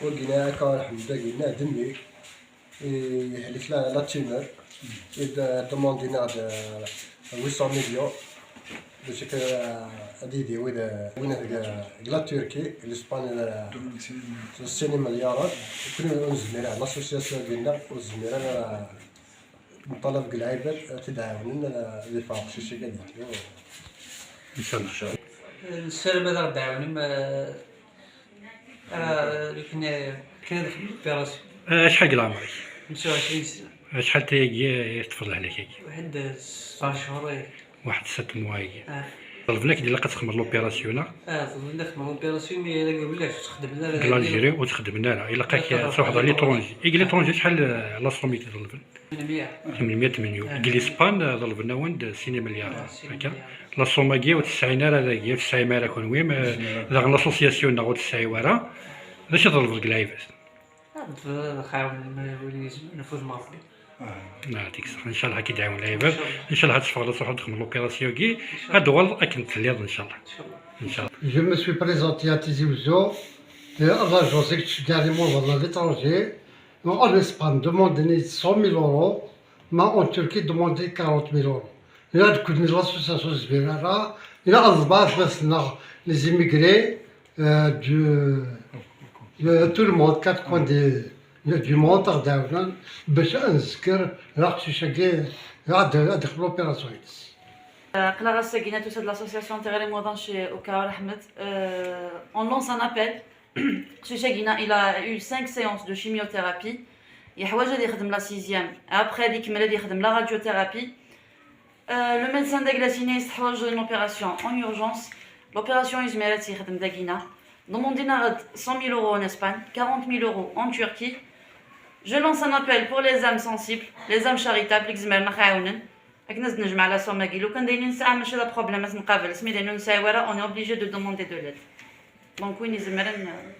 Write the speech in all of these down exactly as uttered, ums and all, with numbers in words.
Wagina akka ḥmed dagina d mmi. Yehlek la, la tumeur. Id demandina-ɣ-d huit cents millions. Bac akka ad yidi wid, win deg, deg la Turquie, deg Lespagne, d sin imelyaren. Kunwi ur nezmir ara, l'association-agi-nneɣ ur tezmir ara nṭalab deg lɛibad ad t-id-ɛawnen, ad yeffeɣ uqcic-agi ad yeḥlu. Inchallah. Nessaram ad aɣ-d-tɛawnem, eh, ara akken, akken ad nexdem l'opération. Eh, acḥal deg leɛmer-ik? Xemsa u ɛecrin sna. Acḥal tayagi i teṭṭfeḍ lehlak-agi? Waḥed sept cchur. Waḥed sept mois-agi. Ah. Ḍelben-ak-d ilaq ad txedmeḍ l'opération, neɣ? Ah, ḍelben-ak ad txedmeḍ l'opération, mais ala ulac, ur txeddmen ara. Deg l'Algérie ur txeddmen ara, ilaq-ak ad truḥeḍ à l'étranger. I l'étranger acḥal, eh, la somme i k-d-ḍelben? Tmenmya. Tmenmya million. Ah. Deg Lispan, eh, ḍelben-awen-d sin imelyaren. Ah, sin imelyaren. Akka. La somme-agi ur tt-tesɛim ara dagi, ur tt-tesɛim ara kunwi, ma daɣen l'association-nneɣ ur tt-tesɛi ara. D acu i tḍelbeḍ deg lɛibad? Ad xawen win yezmer, nfud ma Rebbi. Ah, dik sax. Inchallah ad k-id-ɛiwen lɛibad. Inchallah. Inchallah ad teffɣeḍ ad truḥeḍ ad txedmeḍ l'opération-agi. Inchallah. Ad d-tuɣaleḍ akken telliḍ, inchallah. Inchallah. Inchallah. Je me suis présenté à Tizi Ouzou, euh, à l'agence de Gary Monzon à l'étranger. En Espagne, demandé cent mille euros, mais en Turquie, demandé quarante mille euros. Là, du coup, l'association Zbirara, il a un bas, les immigrés, euh, du, de tout le monde, quatre coins de, de- du monde, ad aɣ-d-ɛawnen, bac ad nezker, la qcic-agi, ad, ad ixdem l'opération-ines. Aql-aɣ ass-agi tusa-d l'association Tiɣri Muḍan chez Ukawar Ahmed. Euh, on lance un appel. Aqcic-agi, il a eu cinq séances de chimiothérapie. Yeḥwaj ad yexdem la sixième. Après, ad ikemmel ad yexdem la radiothérapie. Euh, le médecin dagi la signé teḥwaj une opération en urgence. L'opération yezmer ad tt-yexdem dagina. Demandin-aɣ-d cent mille euros en Espagne, quarante mille euros en Turquie. Je lance un appel pour les âmes sensibles, les âmes charitables, i izemren ad ɣ-ɛawnen. Akken ad d-nejmeɛ la somme-agi. Lukan d ayen i nesɛa, mačči d aproblème ad t-nqabel. Asmi d ayen ur nesɛi ara, on est obligé de demander de l'aide. Donc, win izemren, euh,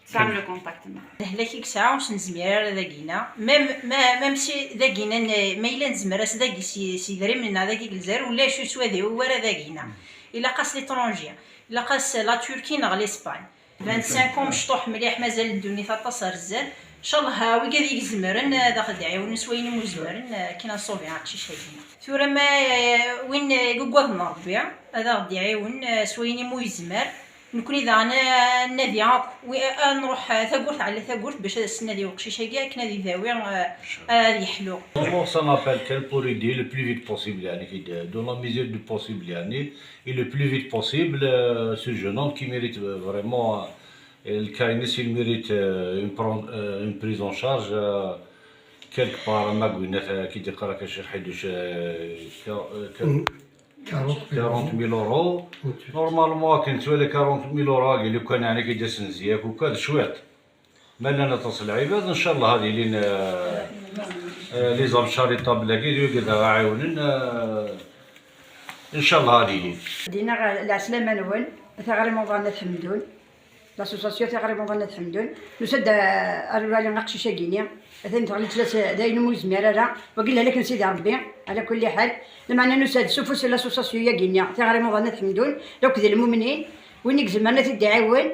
tesɛam le contact-nneɣ. Lehlak i yesɛa ur s-nezmir ara dagina. Même, ma, même si dagina, n-, ma yella nezmer-as dagi si, si idrimen-nneɣ dagi deg Lezzayer, ulac ur s-wadiw ara dagina. Ilaq-as l'étranger. Ilaq-as la Turquie neɣ l'Espagne. Vingt-cinq ans mecṭuḥ mliḥ, mazal ddunit aṭas ar zdat. Ncallah, wigad i izemren ad aɣ-d-ɛiwnen s wayen umi zemren, akken ad nṣubi aqcic-agi. Tura ma, eh, win i yuggaden Rebbi, ad aɣ-d-iɛiwen, eh, s wayen umi yezmer. Nekni daɣen, eh, ad nadi akk, wi-, ad nruḥ, eh, tagurt ɛla tagurt bac ad as-nadi i uqcic-agi akken ad idawi, eh, ad yeḥlu. D'abord, c'est un appel kan pour aider le plus vite possible, yani, qui de, dans la mesure du possible, yani, et le plus vite possible, euh, ce jeune homme qui mérite, euh, vraiment, euh, le cas, il mérite, euh, une, pren- euh, une prise en charge, euh, quelque part, ma قلنا, euh, qui déclare que Cheikh Haïdouche, euh, quar- euh, quar- quarante mille euros. Normalement, كنت ولا quarante mille euros, اللي كان يعني كي جالس نزياك وكذا شويط. Ma llan aṭas n lɛibad, ncallah ad ilin, euh, euh, les âmes charitables-agi, d wigad ara ɛiwnen, euh, ncallah ad ilin. Dina, lɛeslama-nwen, Tiɣri Muḍan At Ḥemdun, l'association Tiɣri Muḍan At Ḥemdun, nusa-d, euh, ar wali aqcic-agi-nni, atan teɣli-d fell-as, d ayen umi yezmir ara, wagi lehlak n Sidi Ṛebbi, ɛla kulli ḥal, lameɛna nusa-d s ufus n l'association-agi-nni, Tiɣri Muḍan At Ḥemdun, d akked lmumnin, win i izemren ad t-id-iɛiwen,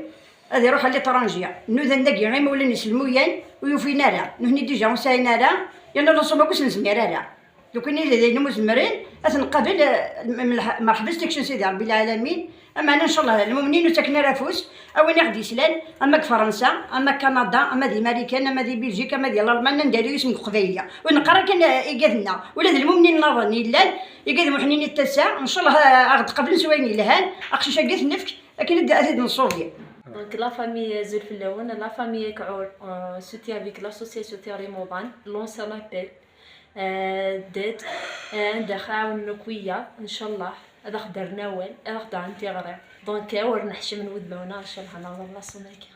ad iruḥ à l'étranger. Nudan dagi imawlan-is lmuyan ur yufin ara. Nutni déjà ur sɛin ara, yerna la somme-agi ur s-nezmir ara. Lukan d ayen umi zemren, ad ten-nqabel, eh, m- mleḥ- merḥba s tikci n Sidi Ṛebbi lɛalamin. Ameɛna ncallah lmumnin ur ttaken ara afus, a win i ɣ-d-yeslan, ama deg Fransa, ama deg Kanada, ama di Marikan, ama di Belgique, ama di Lalman, anda yella yisem deg Uqbayli. Ur neqqar akken, eh, igad-nneɣ, ula d lmumnin nniḍen yellan, igad Muḥnin i tasa, ncallah, eh, a ɣ-d-qablen s wayen yelhan, aqcic-agi ad t-nefk, akken ad, ad t-id-nṣubi. Donc, la famille Zulfellawen, la famille Kɛur, euh, soutient avec l'association Tiɣri Muḍan, lance un appel, euh, d'aide, euh, ad aɣ-ɛawnen akk wiyaḍ, ncallah, ad aɣ-d-rren awal, ad aɣ-d-rren tiɣri. Donc, euh, ur neḥcim n wudmawen-a, ncallah, ad naweḍ la somme-agi.